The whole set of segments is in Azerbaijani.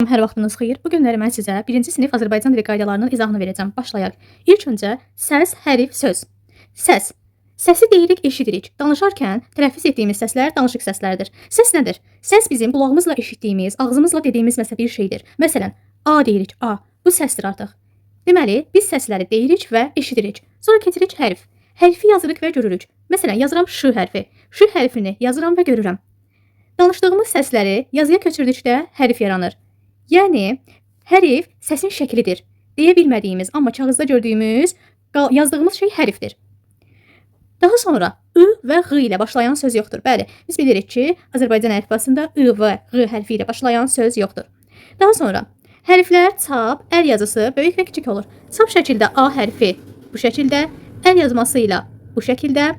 Hər vaxtınız xeyir. Bu günləri mən sizə 1-ci sinif Azərbaycan dili qaydalarının izahını verəcəm. Başlayaq. İlk öncə səs, hərf, söz. Səs. Səsi deyirik, eşidirik. Danışarkən tələffüz etdiyimiz səslər danışıq səslərdir. Səs nədir? Səs bizim qulağımızla eşitdiyimiz, ağzımızla dediyimiz məsəl bir şeydir. Məsələn, A deyirik, A. Bu səsdir artıq. Deməli, biz səsləri deyirik və eşidirik. Sonra keçirik hərf. Hərfi yazırıq və görürük. Məsələn, yazıram Ş hərfi. Ş hərfini yazıram və görürəm. Danışdığımız səsləri yazıya köçürdükdə hərf yaranır. Yəni, hərf səsin şəklidir. Deyə bilmədiyimiz, amma kağızda gördüyümüz, yazdığımız şey hərfdir. Daha sonra I və Ğ ilə başlayan söz yoxdur. Bəli, biz bilirik ki, Azərbaycan əlifbasında I və Ğ hərfi ilə başlayan söz yoxdur. Daha sonra hərflər çap, əl yazısı böyük və kiçik olur. Çap şəkildə A hərfi bu şəkildə, əl yazması ilə bu şəkildə,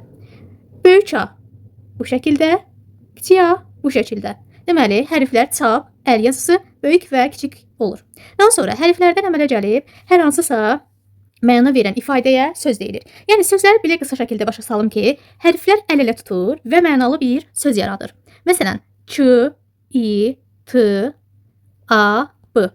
böyük A bu şəkildə, kiçik A bu şəkildə. Deməli, hərflər çap, əl yazısı böyük və kiçik olur. Daha sonra hərflərdən əmələ gəlib hər hansısa məna verən ifadəyə söz deyilir. Yəni sözləri belə qısa şəkildə başa salım ki, hərflər əl-ələ tutur və mənalı bir söz yaradır. Məsələn, Q, I, T, A, B.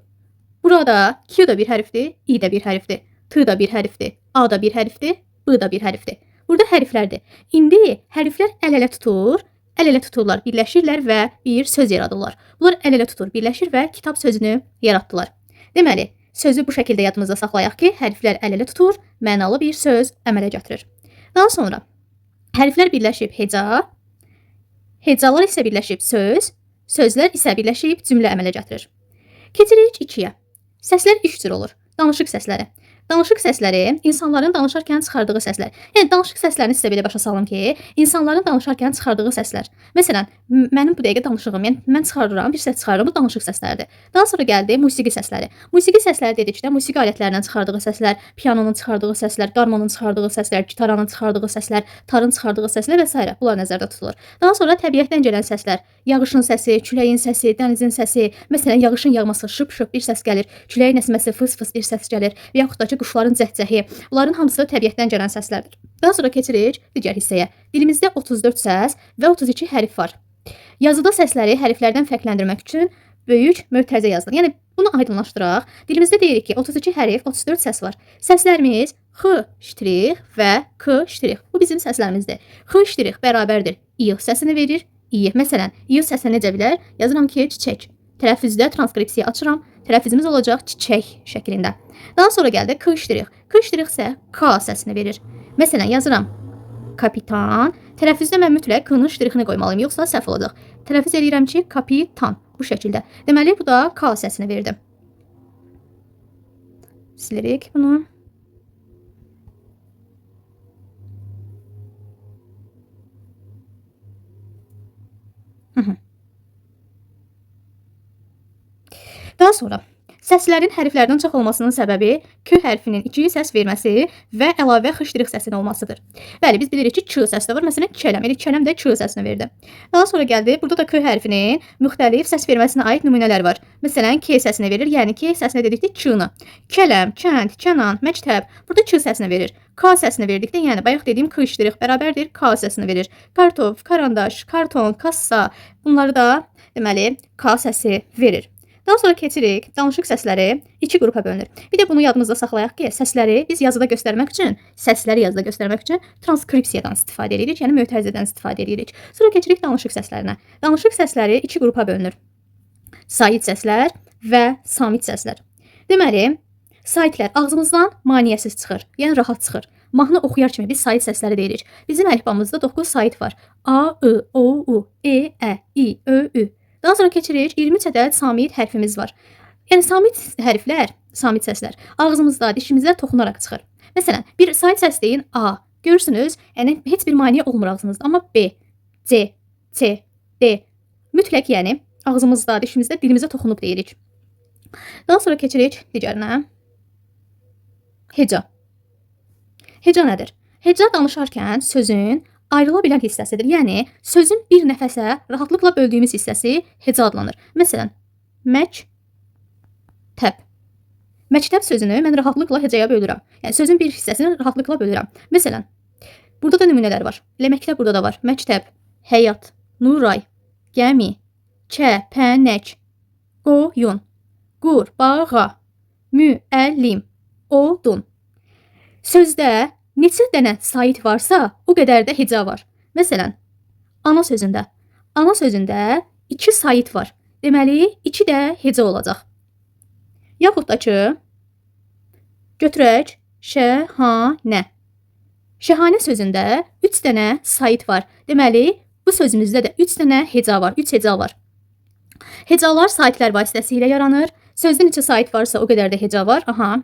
Burada Q da bir hərfdir, I də bir hərfdir, T da bir hərfdir, A da bir hərfdir, B da bir hərfdir. Burada hərflərdir. İndi hərflər əl-ələ tutur, əl-ələ tuturlar, birləşirlər və bir söz yaradırlar. Bunlar əl-ələ tutur, birləşir və kitab sözünü yaratdılar. Deməli, sözü bu şəkildə yadımızda saxlayaq ki, hərflər əl-ələ tutur, mənalı bir söz əmələ gətirir. Daha sonra hərflər birləşib heca, hecalar isə birləşib söz, sözlər isə birləşib cümlə əmələ gətirir. Keçirik 2-yə. Səslər üç cür olur. Danışıq səsləri. Danışıq səsləri insanların danışarkən çıxardığı səslər. Yəni danışıq səslərini sizə belə başa salım ki, insanların danışarkən çıxardığı səslər. Məsələn, mənim bu dəqiqə danışığım, yəni mən çıxarıram, bir səs çıxarıram, bu danışıq səsləridir. Daha sonra gəldi musiqi səsləri. Musiqi səsləri dedikdə musiqi alətlərindən çıxardığı səslər, pianonun çıxardığı səslər, qarmonun çıxardığı səslər, gitaranın çıxardığı səslər, tarın çıxardığı səslər və s. Bunlar nəzərdə tutulur. Daha sonra təbiətdən gələn səslər, yağışın səsi, küləyin səsi, dənizin səsi, məsələn, yağışın yağması şıp-şıp bir səs gəlir, küləyin əsməsi fıs-fıs bir səs gəlir və yaxud da ki, quşların cəhcəhi. Bunların hamısı təbiətdən gələn səslərdir. Daha sonra keçirik digər hissəyə. Dilimizdə 34 səs və 32 hərf var. Yazıda səsləri hərflərdən fərqləndirmək üçün böyük mötərizə yazılır. Yəni bunu aydınlaşdıraq. Dilimizdə deyirik ki, 32 hərf, 34 səs var. Səslərimiz x ştrix və k ştrix. Bu bizim səslərimizdir. X ştrix bərabərdir i səsini verir. İ. Məsələn, i səsini necə bilər? Yazıram ki, çiçək. Tələffüzdə transkripsiya açıram. Tələffüzümüz olacaq çiçək şəklində. Daha sonra gəldi k ştrix. K ştrix isə k səsini verir. Məsələn, yazıram kapitan. Tələffüzdə mən mütləq k-nın ştrixini qoymalıyam, yoxsa səhv olacaq. Tələffüz eləyirəm ki, kapitan bu şəkildə. Deməli, bu da k səsini verdi. Silirik bunu. Daha sonra səslərin hərflərdən çox olmasının səbəbi Q hərfinin iki səs verməsi və əlavə x ştrix səsinin olmasıdır. Bəli, biz bilirik ki, Ç səsi də var. Məsələn, kələm. Elə kələm də Ç səsini verdi. Daha sonra gəldi. Burada da K hərfinin müxtəlif səs verməsinə aid nümunələr var. Məsələn, K səsini verir. Yəni K səsini dedikdə Ç-nı. Kələm, kənd, kənan, məktəb. Burada Ç səsini verir. K səsini verdikdə, yəni bayaq dediyim K ştrix bərabərdir K səsini verir. Kartof, karandaş, karton, kassa. Bunları da deməli K səsi verir. Daha sonra keçirik. Danışıq səsləri iki qrupa bölünür. Bir də bunu yadımızda saxlayaq ki, səsləri biz yazıda göstərmək üçün, səsləri yazıda göstərmək üçün transkripsiyadan istifadə edirik, yəni mötərizədən istifadə edirik. Sonra keçirik danışıq səslərinə. Danışıq səsləri iki qrupa bölünür. Sait səslər və samit səslər. Deməli, saitlər ağzımızdan maneəsiz çıxır, yəni rahat çıxır. Mahnı oxuyar kimi biz sait səsləri deyirik. Bizim əlifbamızda 9 sait var. A, I, O, U, E, Ə, İ, Ö, Ü. Daha sonra keçirik 23 ədəd samit hərfimiz var. Yəni samit hərflər, samit səslər ağzımızda, dişimizə toxunaraq çıxır. Məsələn, bir sait səs deyin A. Görürsünüz, yəni heç bir maneə olmur ağzınızda. Amma B, C, C, D mütləq yəni ağzımızda, dişimizdə, dilimizə toxunub deyirik. Daha sonra keçirik digərinə. Heca. Heca nədir? Heca danışarkən sözün ayrıla bilən hissəsidir. Yəni sözün bir nəfəsə rahatlıqla böldüyümüz hissəsi heca adlanır. Məsələn, məktəb. Məktəb sözünü mən rahatlıqla hecaya bölürəm. Yəni sözün bir hissəsini rahatlıqla bölürəm. Məsələn, burada da nümunələr var. Elə məktəb burada da var. Məktəb, həyat, Nuray, gəmi, kəpənək, qoyun. Qurbağa, müəllim, odun. Sözdə neçə dənə sait varsa, o qədər də heca var. Məsələn, ana sözündə. Ana sözündə 2 sait var. Deməli, 2 də heca olacaq. Yaxud da ki, götürək şəhanə. Şəhanə sözündə 3 dənə sait var. Deməli, bu sözümüzdə də 3 dənə heca var. 3 heca var. Hecalar saitlər vasitəsilə yaranır. Sözdə neçə sait varsa, o qədər də heca var. Aha.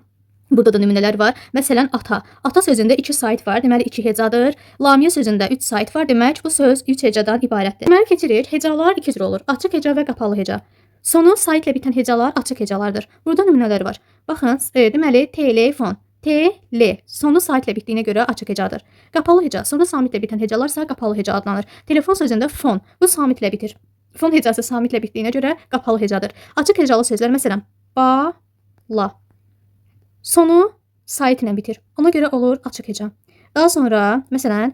Burada da nümunələr var. Məsələn, ata. Ata sözündə 2 sait var, deməli 2 hecadır. Lamiyə sözündə 3 sait var, demək bu söz 3 hecadan ibarətdir. Deməli keçirik. Hecalar iki cür olur. Açıq heca və qapalı heca. Sonu saitlə bitən hecalar açıq hecalardır. Burada nümunələr var. Baxın, deməli telefon. T, L. Sonu saitlə bitdiyinə görə açıq hecadır. Qapalı heca. Sonu samitlə bitən hecalar isə qapalı heca adlanır. Telefon sözündə fon. Bu samitlə bitir. Fon hecası samitlə bitdiyinə görə qapalı hecadır. Açıq hecalı sözlər məsələn ba, la. Sonu saitlə bitir. Ona görə olur açıq heca. Daha sonra məsələn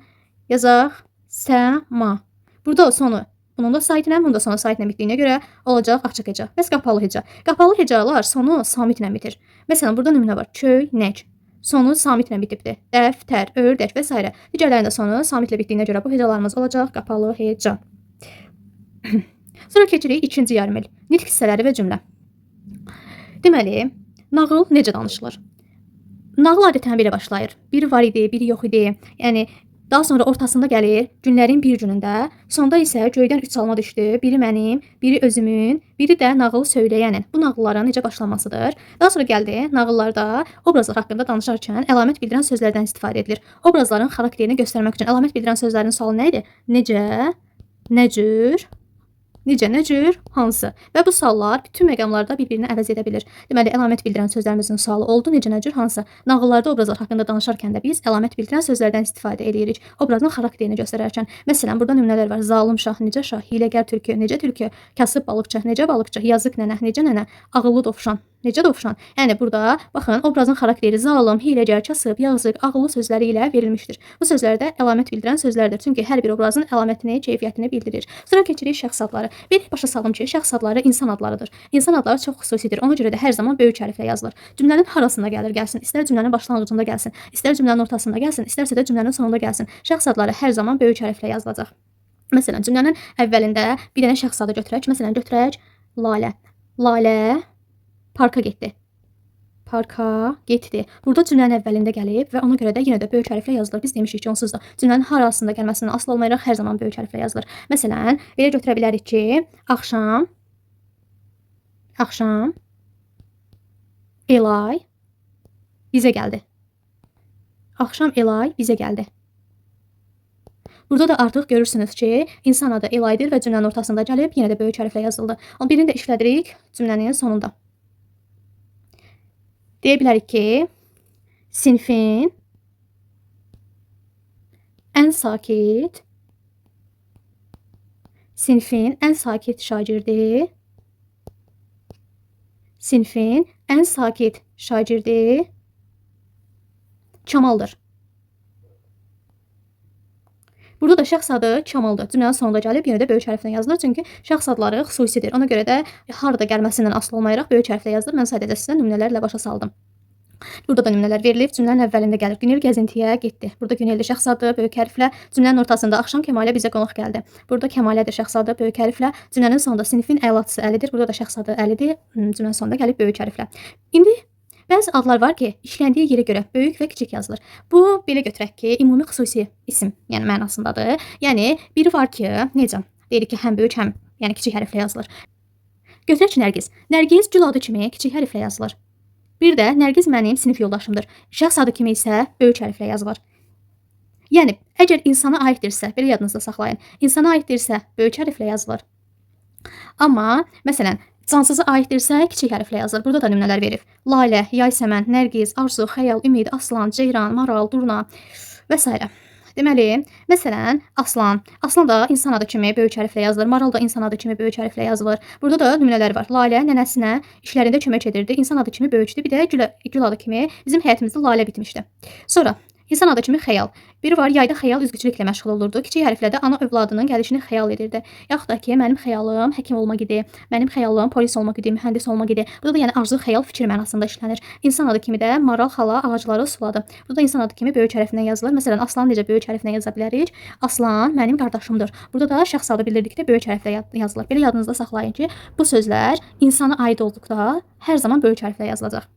yazaq səma. Burada sonu bunun da saitlə, bunun da sonu saitlə bitdiyinə görə olacaq açıq heca. Bəs qapalı heca. Qapalı hecalar sonu samitlə bitir. Məsələn burada nümunə var. Köynək. Sonu samitlə bitibdir. Dəftər, ördək və s. Digərlərinin də sonu samitlə bitdiyinə görə bu hecalarımız olacaq qapalı heca. Sonra keçirik ikinci yarım il. Nitq hissələri və cümlə. Deməli, nağıl necə danışılır? Nağıl adətən belə başlayır. Biri var idi, biri yox idi. Yəni daha sonra ortasında gəlir günlərin bir günündə, sonda isə göydən 3 alma düşdü. Biri mənim, biri özümün, biri də nağıl söyləyənin. Bu nağılların necə başlamasıdır. Daha sonra gəldi nağıllarda obrazlar haqqında danışarkən əlamət bildirən sözlərdən istifadə edilir. Obrazların xarakterini göstərmək üçün əlamət bildirən sözlərin sualı nə idi? Necə, nə cür, necə, nə cür, hansı? Və bu suallar bütün məqamlarda bir-birini əvəz edə bilir. Deməli, əlamət bildirən sözlərimizin sualı oldu. Necə, nə cür, hansı? Nağıllarda obrazlar haqqında danışarkən də biz əlamət bildirən sözlərdən istifadə edirik. Obrazın xarakterini göstərərkən. Məsələn, burada nümunələr var. Zalım şah, necə şah, hiyləgər tülkü, necə tülkü, kasıb balıqçı, necə balıqçı, yazıq nənə, necə nənə, ağıllı dovşan, necə dovşan. Yəni burada baxın, obrazın xarakteri zalım, hiyləgər, kasıb, yazıq, ağıllı sözləri ilə verilmişdir. Bu sözlər də əlamət bildirən sözlərdir. Çünki hər bir obrazın əlamətini, keyfiyyətini bildirir. Sonra keçirik şəxs adları. Bir başa salım ki, şəxs adları insan adlarıdır. İnsan adları çox xüsusidir. Ona görə də hər zaman böyük hərflə yazılır. Cümlənin harasında gəlir gəlsin, istər cümlənin başlanğıcında gəlsin, istər cümlənin ortasında gəlsin, istərsə də cümlənin sonunda gəlsin. Şəxs adları hər zaman böyük hərflə yazılacaq. Məsələn, cümlənin əvvəlində bir dənə şəxs adı götürək. Məsələn, götürək Lalə. Lalə parka getdi. Parka getdi. Burada cümlənin əvvəlində gəlib və ona görə də yenə də böyük hərflə yazılır. Biz demişik ki, onsuz da cümlənin harasında gəlməsindən asılı olmayaraq hər zaman böyük hərflə yazılır. Məsələn, belə götürə bilərik ki, axşam Elay bizə gəldi. Axşam Elay bizə gəldi. Burada da artıq görürsünüz ki, insan adı Elaydır və cümlənin ortasında gəlib, yenə də böyük hərflə yazıldı. Amma birini də işlədirik cümlənin sonunda. Deyə bilərik ki, sinfin ən sakit şagirdi, sinfin ən sakit şagirdi Kamaldır. Burada da şəxs adı Kamaldır. Cümlənin sonunda gəlib, yenə də böyük hərflə yazılır. Çünki şəxs adları xüsusidir. Ona görə də harada gəlməsindən asılı olmayaraq böyük hərflə yazılır. Mən sadəcə sizə nümunələrlə başa saldım. Burada da nümunələr verilib. Cümlənin əvvəlində gəlir. Günel gəzintiyə getdi. Burada Güneldir şəxs adı böyük hərflə. Cümlənin ortasında axşam Kəmalə bizə qonaq gəldi. Burada Kəmalədir şəxs adı böyük hərflə. Cümlənin sonunda sinifin əlaçısı Əlidir. Burada da şəxs adı Əlidir. Cümlənin sonunda gəlib böyük hərflə. İndi bəzi adlar var ki, işləndiyi yerə görə böyük və kiçik yazılır. Bu, belə götürək ki, ümumi xüsusi isim, yəni mənasındadır. Yəni, biri var ki, necə? Deyirik ki, həm böyük, həm yəni kiçik hərflə yazılır. Götürək ki, Nərgiz. Nərgiz gül adı kimi kiçik hərflə yazılır. Bir də Nərgiz mənim sinif yoldaşımdır. Şəxs adı kimi isə böyük hərflə yazılır. Yəni, əgər insana aiddirsə, belə yadınızda saxlayın. İnsana aiddirsə, böyük hərflə yazılır. Amma, məsələn, cansıza aiddirsə, kiçik hərflə yazılır. Burada da nümunələr verib. Lalə, Yaysəmən, Nərgiz, Arzu, Xəyal, Ümid, Aslan, Ceyran, Maral, Durna və s. Deməli, məsələn, Aslan. Aslan da insan adı kimi böyük hərflə yazılır. Maral da insan adı kimi böyük hərflə yazılır. Burada da nümunələr var. Lalə nənəsinə işlərində kömək edirdi. İnsan adı kimi böyükdür. Bir də gül adı kimi bizim həyətimizdə Lalə bitmişdi. Sonra İnsan adı kimi xəyal. Biri var, yayda xəyal üzgüçülüklə məşğul olurdu. Kiçik hərflə də ana övladının gəlişini xəyal edirdi. Yaxud da ki, mənim xəyalım həkim olmaq idi, mənim xəyalım polis olmaq idi, mühəndis olmaq idi. Burada da yəni arzu, xəyal, fikir mənasında işlənir. İnsan adı kimi də maral xala ağacları suladı. Burada da insan adı kimi böyük hərflə yazılır. Məsələn, Aslan necə böyük hərflə yaza bilərik? Aslan mənim qardaşımdır. Burada da şəxs adı bildirdikdə böyük hərflə yazılır. Belə yadınızda saxlayın ki, bu sözlər insana aid olduqda hər zaman böyük hərflə yazılacaq.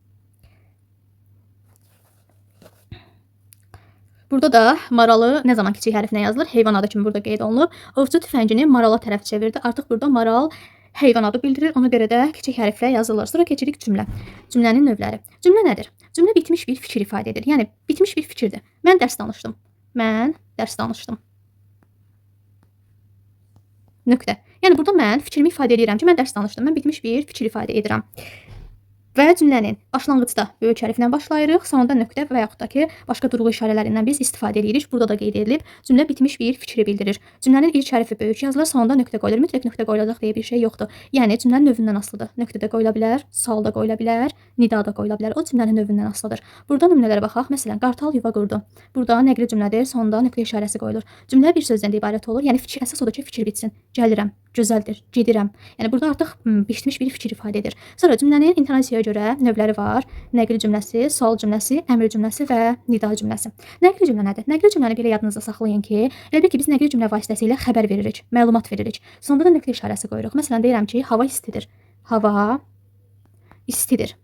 Burada da maralı nə zaman kiçik hərflə yazılır? Heyvan adı kimi burada qeyd olunub. Ovçu tüfəngini marala tərəf çevirdi. Artıq burada maral heyvan adı bildirir. Ona görə də kiçik hərflə yazılır. Sonra keçirik cümlə. Cümlənin növləri. Cümlə nədir? Cümlə bitmiş bir fikir ifadə edir. Yəni bitmiş bir fikirdir. Mən dərs danışdım. Mən dərs danışdım. Nöqtə. Yəni burada mən fikrimi ifadə edirəm ki, mən dərs danışdım. Mən bitmiş bir fikir ifadə edirəm. Və cümlənin başlanğıcda böyük hərflə başlayırıq, sonunda nöqtə və yaxud da ki, başqa durğu işarələrindən biz istifadə edirik. Burada da qeyd edilib. Cümlə bitmiş bir fikri bildirir. Cümlənin ilk hərfi böyük yazılır, sonunda nöqtə qoyulur. Mütləq nöqtə qoyulacaq deyə bir şey yoxdur. Yəni cümlənin növündən asılıdır. Nöqtə də qoyula bilər, sual da qoyula bilər, nida da qoyula bilər. O cümlənin növündən asılıdır. Burada nümunələrə baxaq. Məsələn, qartal yuva qurdu. Burada nəqli cümlədir, sonunda nöqtə işarəsi qoyulur. Cümlə bir sözdən də ibarət olur. Yəni fikir əsas odur ki, fikir bitsin. Gəlirəm, gözəldir, gedirəm. Yəni burada artıq bitmiş bir fikir ifadə edir. Sonra cümlənin intonasiyaya görə növləri var. Nəqli cümləsi, sual cümləsi, əmr cümləsi və nida cümləsi. Nəqli cümlə nədir? Nəqli cümləni belə yadınızda saxlayın ki, elə bil ki, biz nəqli cümlə vasitəsilə xəbər veririk, məlumat veririk. Sonda da nöqtə işarəsi qoyuruq. Məsələn, deyirəm ki, hava istidir. Hava istidir.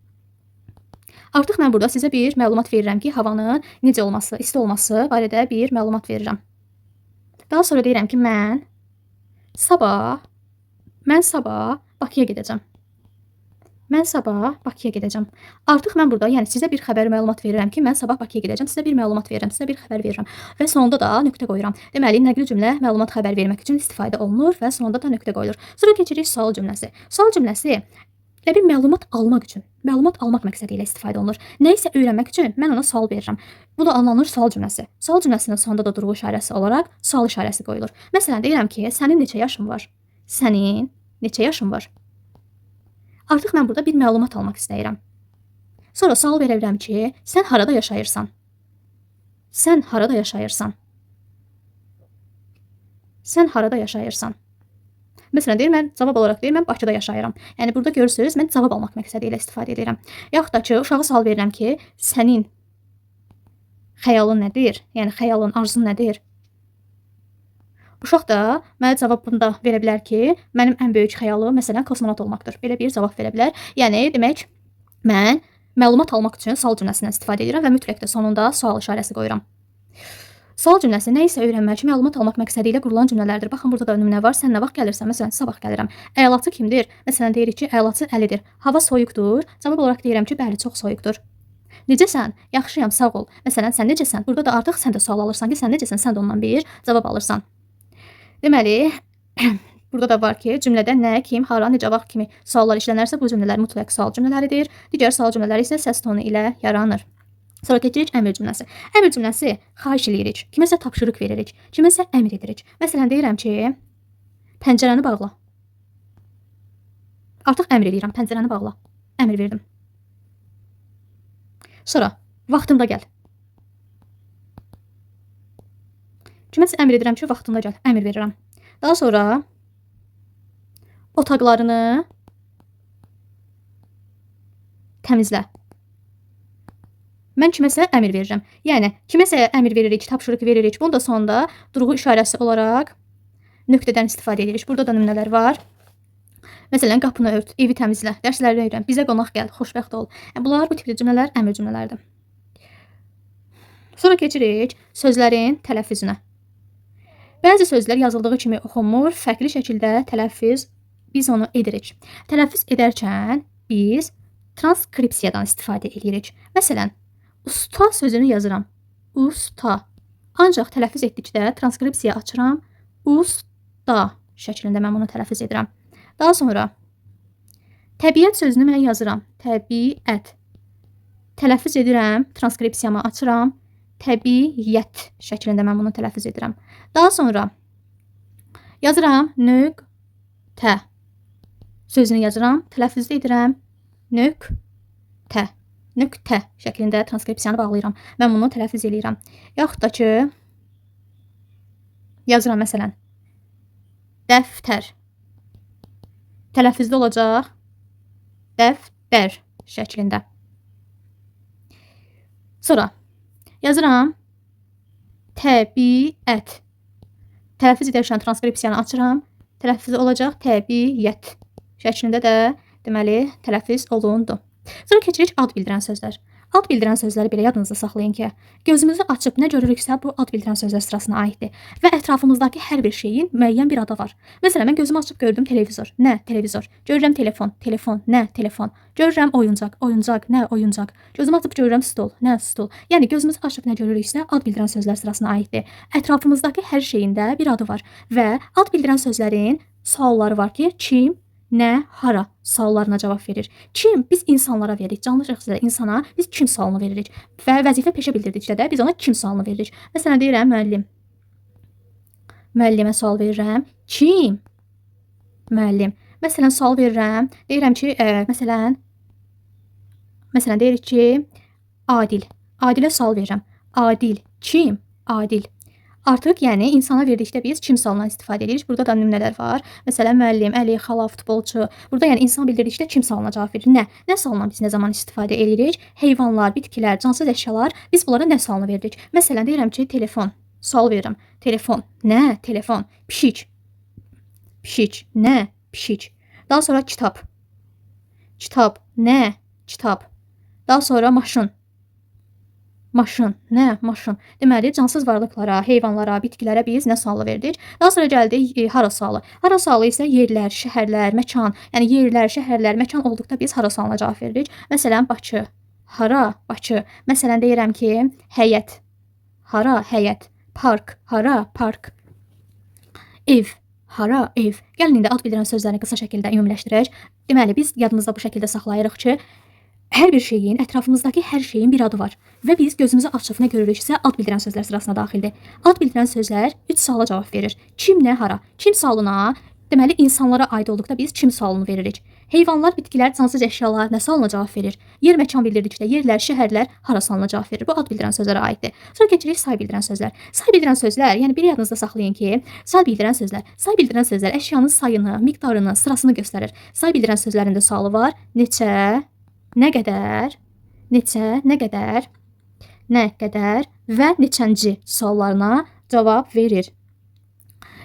Artıq mən burada sizə bir məlumat verirəm ki, havanın necə olması, isti olması barədə bir məlumat verirəm. Daha sonra deyirəm ki, mən sabah Bakıya gedəcəm. Mən sabah Bakıya gedəcəm. Artıq mən burada, yəni sizə bir xəbər, məlumat verirəm ki, mən sabah Bakıya gedəcəm. Sizə bir məlumat verirəm, sizə bir xəbər verirəm və sonunda da nöqtə qoyuram. Deməli, nəqli cümlə məlumat xəbər vermək üçün istifadə olunur və sonunda da nöqtə qoyulur. Sonra keçirik sual cümləsi. Sual cümləsi elə bir məlumat almaq üçün, məlumat almaq məqsədi ilə istifadə olunur. Nə isə öyrənmək üçün mən ona sual verirəm. Bu da anlanır sual cümləsi. Sual cümləsinin sonunda da durğu işarəsi olaraq sual işarəsi qoyulur. Məsələn, deyirəm ki, sənin neçə yaşın var? Sənin neçə yaşın var? Artıq mən burada bir məlumat almaq istəyirəm. Sonra sual verə bilərəm ki, sən harada yaşayırsan? Sən harada yaşayırsan? Sən harada yaşayırsan? Məsələn, deyir, mən cavab olaraq deyir, mən Bakıda yaşayıram. Yəni burada görürsünüz, mən cavab almaq məqsədi ilə istifadə edirəm. Yaxud da ki, uşağa sual verirəm ki, sənin xəyalın nədir? Yəni xəyalın, arzun nədir? Uşaq da mənə cavabında verə bilər ki, mənim ən böyük xəyalım məsələn kosmonavt olmaqdır. Belə bir cavab verə bilər. Yəni demək, mən məlumat almaq üçün sual cümləsindən istifadə edirəm və mütləq də sonunda sual işarəsi qoyuram. Sual cümləsi nə isə öyrənmək, məlumat almaq məqsədi ilə qurulan cümlələrdir. Baxın, burada da nümunə var. Sən nə vaxt gəlirsən? Məsələn, sabah gəlirəm. Əlaçı kimdir? Məsələn, deyirik ki, əlaçı Əlidir. Hava soyuqdur. Cavab olaraq deyirəm ki, bəli, çox soyuqdur. Necəsən? Yaxşıyam, sağ ol. Məsələn, sən necəsən? Burada da artıq sən də sual alırsan ki, sən necəsən? Sən də ondan bir cavab alırsan. Deməli, burada da var ki, cümlədə nə, kim, hara, necə, vaxt kimi suallar işlənərsə, bu cümlələr mütləq sual cümlələridir. Digər sual cümlələri isə səs tonu ilə yaranır. Sonra keçirik əmr cümləsi. Əmr cümləsi xahiş eləyirik, kiməsə tapşırıq veririk, kiməsə əmr edirik. Məsələn, deyirəm ki, pəncərəni bağla. Artıq əmr eləyirəm, pəncərəni bağla. Əmr verdim. Sonra, vaxtında gəl. Kiməsə əmr edirəm ki, vaxtında gəl. Əmr verirəm. Daha sonra, otaqlarını təmizlə. Mən kiməsə əmr verirəm. Yəni, kiməsə əmr veririk, tapşırıq veririk. Bunun da sonunda durğu işarəsi olaraq nöqtədən istifadə edirik. Burada da nümunələr var. Məsələn, qapını ört, evi təmizlə, dərsləri öyrən, bizə qonaq gəl, xoşbəxt ol. Yəni, bunlar, bu tipli cümlələr əmr cümlələridir. Sonra keçirik sözlərin tələffüzünə. Bəzi sözlər yazıldığı kimi oxunmur, fərqli şəkildə tələffüz biz onu edirik. Tələffüz edərkən biz transkripsiyadan istifadə edirik. Məsələn, usta sözünü yazıram. Usta. Ancaq tələffüz etdikdə transkripsiya açıram. Usta şəklində mən bunu tələffüz edirəm. Daha sonra təbiət sözünü mən yazıram. Təbiət. Tələffüz edirəm, transkripsiyamı açıram. Təbiət şəklində mən bunu tələffüz edirəm. Daha sonra yazıram nöqtə sözünü yazıram, tələffüz edirəm. Nöqtə. Nöqtə şəklində transkripsiyanı bağlayıram. Mən bunu tələffüz eləyirəm. Yaxud da ki, yazıram məsələn. Dəftər. Tələffüzdə olacaq. Dəftər şəklində. Sonra yazıram. Təbiət. Tələffüz edərkən transkripsiyanı açıram. Tələffüzü olacaq təbiət şəklində də deməli tələffüz olundu. Sonra keçirik ad bildirən sözlər. Ad bildirən sözləri belə yadınızda saxlayın ki, gözümüzü açıb nə görürüksə bu ad bildirən sözlər sırasına aiddir və ətrafımızdakı hər bir şeyin müəyyən bir adı var. Məsələn, mən gözümü açıb gördüm televizor. Nə? Televizor. Görürəm telefon. Telefon. Nə? Telefon. Görürəm oyuncaq. Oyuncaq. Nə? Oyuncaq. Gözümü açıb görürəm stol. Nə? Stol. Yəni gözümüzü açıb nə görürüksə ad bildirən sözlər sırasına aiddir. Ətrafımızdakı hər şeyin də bir adı var və ad bildirən sözlərin sualları var ki, kim, nə, hara suallarına cavab verir. Kim? Biz insanlara veririk. Canlı şəxslərə, insana biz kim sualını veririk. Və vəzifə peşə bildirdikdə də biz ona kim sualını veririk. Məsələn, deyirəm müəllim. Müəllimə sual verirəm. Kim? Müəllim. Məsələn, sual verirəm. Deyirəm ki, məsələn deyirik ki, Adil. Adilə sual verirəm. Adil. Kim? Adil. Artıq yəni insana verdikdə biz kim sualından istifadə edirik. Burada da nümunələr var. Məsələn, müəllim, Əli, xala, futbolçu. Burada yəni insan bildirdikdə kim sualına cavab verir. Nə? Nə sualından biz nə zaman istifadə edirik? Heyvanlar, bitkilər, cansız əşyalar, biz bunlara nə sualını veririk? Məsələn, deyirəm ki, telefon. Sual verirəm. Telefon. Nə? Telefon. Pişik. Pişik. Nə? Pişik. Daha sonra kitab. Kitab. Nə? Kitab. Daha sonra maşın. Maşın. Nə? Maşın. Deməli, cansız varlıqlara, heyvanlara, bitkilərə biz nə sualı verdik? Daha sonra gəldik hara sualı. Hara sualı isə yerlər, şəhərlər, məkan. Yəni yerlər, şəhərlər, məkan olduqda biz hara sualına cavab veririk. Məsələn, Bakı. Hara? Bakı. Məsələn, deyirəm ki, həyət. Hara? Həyət. Park. Hara? Park. Ev. Hara? Ev. Gəlin indi ad bildirən sözlərini qısa şəkildə ümumiləşdirək. Deməli, biz yadımızda bu şəkildə saxlayırıq ki, hər bir şeyin, ətrafımızdakı hər şeyin bir adı var və biz gözümüzü açıb nə görürüksə ad bildirən sözlər sırasına daxildir. Ad bildirən sözlər 3 suala cavab verir. Kim, nə, hara? Kim sualına, deməli insanlara aid olduqda biz kim sualını veririk. Heyvanlar, bitkilər, cansız əşyalar nə sualına cavab verir? Yer, məkan bildirdikdə yerlər, şəhərlər hara sualına cavab verir? Bu ad bildirən sözlərə aiddir. Sonra keçirik say bildirən sözlər. Say bildirən sözlər, yəni bir yadınızda saxlayın ki, say bildirən sözlər, say bildirən sözlər əşyanın sayını, miqdarını, sırasını göstərir. Say bildirən sözlərin də sualı var. Neçə, nə qədər, neçə, nə qədər, nə qədər və neçənci suallarına cavab verir.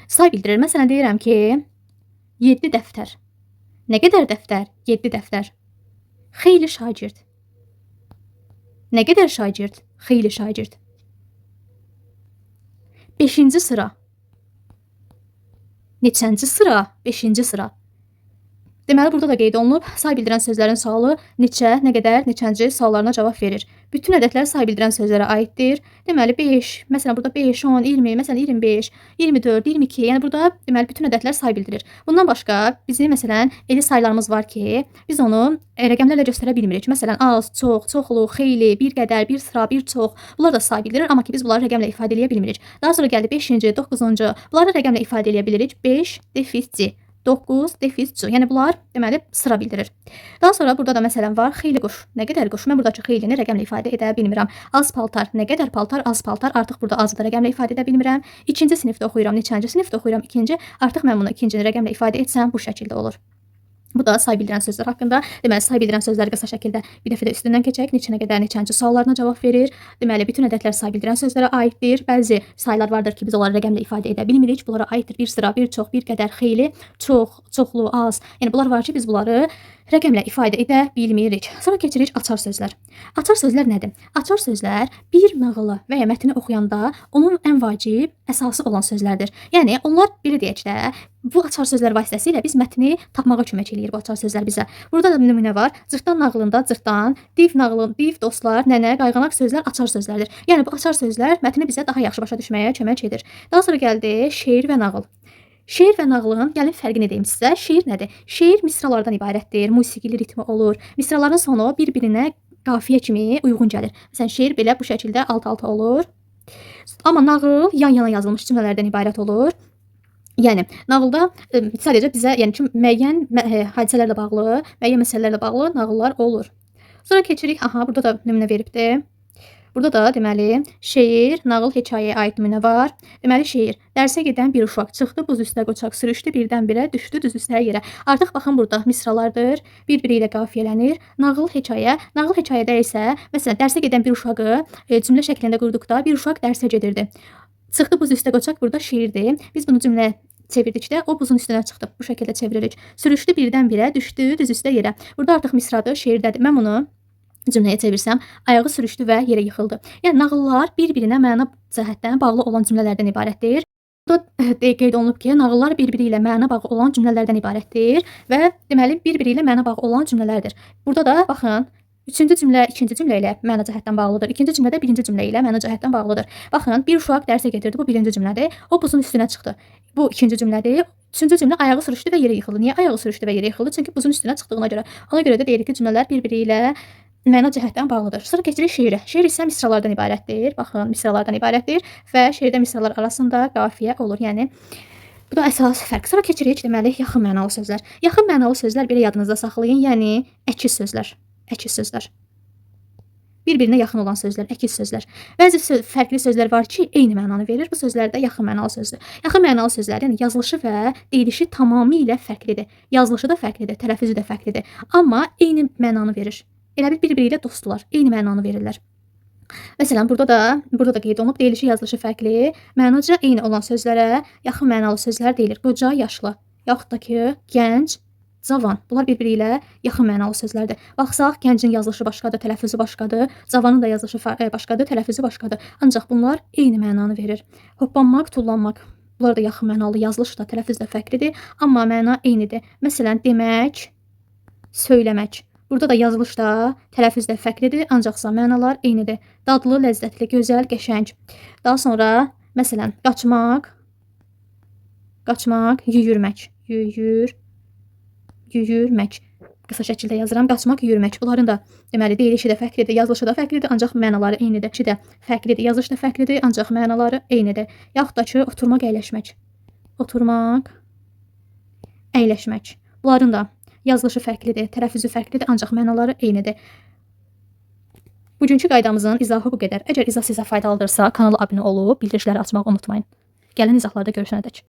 Say bildirir. Məsələn, deyirəm ki, 7 dəftər. Nə qədər dəftər? 7 dəftər. Xeyli şagird. Nə qədər şagird? Xeyli şagird. 5-ci sıra. Neçənci sıra? 5-ci sıra. Deməli, burada da qeyd olunub, say bildirən sözlərin sualı neçə, nə qədər, neçənci suallarına cavab verir. Bütün ədədlər say bildirən sözlərə aiddir. Deməli, 5, məsələn, burada 5, 10, 20, məsələn, 25, 24, 22, yəni burada deməli, bütün ədədlər say bildirir. Bundan başqa bizim, məsələn, elə saylarımız var ki, biz onu rəqəmlərlə göstərə bilmirik. Məsələn, az, çox, çoxlu, xeyli, bir qədər, bir sıra, bir çox. Bunlar da say bildirir, amma ki, biz bunları rəqəmlə ifadə eləyə bilmirik. Daha sonra gəldi 5-ci, 9-cu. Bunları rəqəmlə ifadə eləyə bilirik. 5 defis C. 9 defis C. Yəni bunlar deməli sıra bildirir. Daha sonra burada da məsələn var xeyli quş. Nə qədər quş? Mən buradakı xeylini rəqəmlə ifadə edə bilmirəm. Az paltar. Nə qədər paltar? Az paltar. Artıq burada azı da rəqəmlə ifadə edə bilmirəm. 2-ci sinifdə oxuyuram. Neçənci sinifdə oxuyuram? 2-ci. Artıq mən bunu ikincini rəqəmlə ifadə etsəm bu şəkildə olur. Bu da say bildirən sözlər haqqında. Deməli, say bildirən sözləri qısa şəkildə bir dəfə də üstündən keçək. Neçə, nə qədər, neçənci suallarına cavab verir. Deməli, bütün ədədlər say bildirən sözlərə aiddir. Bəzi saylar vardır ki, biz onları rəqəmlə ifadə edə bilmirik. Bunlara aiddir bir sıra, bir çox, bir qədər, xeyli, çox, çoxlu, az. Yəni bunlar var ki, biz bunları rəqəmlə ifadə edə bilmirik. Sonra keçirik açar sözlər. Açar sözlər nədir? Açar sözlər bir nağılı və ya mətni oxuyanda onun ən vacib, əsası olan sözlərdir. Yəni onlar belə deyək də, bu açar sözlər vasitəsilə biz mətni tapmağa kömək eləyir bu açar sözlər bizə. Burada da nümunə var. Cırtdan nağılında cırtdan, div nağılın, div, dostlar, nənə, qayğanaq sözlər açar sözlərdir. Yəni bu açar sözlər mətni bizə daha yaxşı başa düşməyə kömək edir. Daha sonra gəldi şeir və nağıl. Şeir və nağılın gəlin fərqini deyim sizə. Şeir nədir? Şeir misralardan ibarətdir. Musiqili ritmi olur. Misraların sonu bir-birinə qafiyə kimi uyğun gəlir. Məsələn, şeir belə bu şəkildə alt-alta olur. Amma nağıl yan-yana yazılmış cümlələrdən ibarət olur. Yəni nağılda sadəcə bizə, yəni ki, müəyyən hadisələrlə bağlı, müəyyən məsələlərlə bağlı nağıllar olur. Sonra keçirik. Aha, burada da nümunə veribdir. Burada da deməli şeir, nağıl, hekayəyə aid nümunə var. Deməli şeir. Dərsə gedən bir uşaq çıxdı buz üstə qoçaq, sürüşdü birdən-birə, düşdü düz üstə yerə. Artıq baxın burada misralardır, bir-biri ilə qafiyələnir. Nağıl, hekayə. Nağıl hekayədə isə məsələn dərsə gedən bir uşağı cümlə şəklində qurduqda bir uşaq dərsə gedirdi. Çıxdı buz üstə qoçaq burada şeirdir. Biz bunu cümlə çevirdikdə o buzun üstünə çıxdı. Bu şəkildə çeviririk. Sürüşdü birdən-birə, düşdü düz üstə yerə. Burada artıq misradır, şeirdədir. Mən bunu cümləyə çevirsəm, ayağı sürüşdü və yerə yıxıldı. Yəni nağıllar bir-birinə məna cəhətdən bağlı olan cümlələrdən ibarətdir. Burada qeyd olunub ki, nağıllar bir-biri ilə məna bağı olan cümlələrdən ibarətdir və deməli bir-biri ilə məna bağı olan cümlələrdir. Burada da baxın, üçüncü cümlə ikinci cümlə ilə məna cəhətdən bağlıdır. İkinci cümlə də birinci cümlə ilə məna cəhətdən bağlıdır. Baxın, bir uşaq dərsə gedirdi. Bu birinci cümlədir. O buzun üstünə çıxdı. Bu ikinci cümlədir. Üçüncü cümlə ayağı sürüşdü və yerə yıxıldı. Niyə ayağı sürüşdü və yerə yıxıldı? Çünki buzun üstünə çıxdığına görə. Ona görə də deyirik ki, cümlələr bir-biri ilə məna cəhətdən bağlıdır. Sonra keçirik şeirə. Şeir isə misralardan ibarətdir. Baxın, misralardan ibarətdir və şeirdə misralar arasında qafiyə olur. Yəni bu da əsas fərq. Sonra keçirik deməli yaxın mənalı sözlər. Yaxın mənalı sözlər belə yadınızda saxlayın. Yəni əkiz sözlər. Əkiz sözlər. Bir-birinə yaxın olan sözlər, əkiz sözlər. Bəzi fərqli sözlər var ki, eyni mənanı verir. Bu sözlər də yaxın mənalı sözdür. Yaxın mənalı sözlərin yazılışı və deyilişi tamamilə fərqlidir. Yazılışı da fərqlidir, tələffüzü də fərqlidir. Amma eyni mənanı verir. Elə bil bir-biri ilə dostdular, eyni mənanı verirlər. Məsələn, burada da qeyd olunub, deyilişi, yazılışı fərqli, mənaca eyni olan sözlərə yaxın mənalı sözlər deyilir. Qoca, yaşlı, yaxud da ki, gənc, cavan. Bunlar bir-biri ilə yaxın mənalı sözlərdir. Baxsaq, gəncin yazılışı başqadır, tələffüzü başqadır, cavanın da yazılışı başqadır, tələffüzü başqadır. Ancaq bunlar eyni mənanı verir. Hoppanmaq, tullanmaq. Bunlar da yaxın mənalı, yazılış da, tələffüz də fərqlidir, amma məna eynidir. Məsələn, demək, söyləmək. Burada da yazılış da, tələffüz də fərqlidir, ancaqsa mənalar eynidir. Dadlı, ləzzətli, gözəl, qəşəng. Daha sonra, məsələn, qaçmaq, qaçmaq, yüyürmək, yüyürmək. Qısa şəkildə yazıram. Qaçmaq, yüyürmək. Bunların da deməli deyilişi də fərqlidir, yazılışı da fərqlidir, ancaq mənaları eynidir. İşi də fərqlidir, yazılışı da fərqlidir, ancaq mənaları eynidir. Yaxud da ki, oturmaq, əyləşmək. Oturmaq, əyləşmək. Bunların da yazılışı fərqlidir, tələffüzü fərqlidir, ancaq mənaları eynidir. Bugünkü qaydamızın izahı bu qədər. Əgər izah sizə faydalıdırsa, kanala abunə olub, bildirişləri açmağı unutmayın. Gələn izahlarda görüşənədək.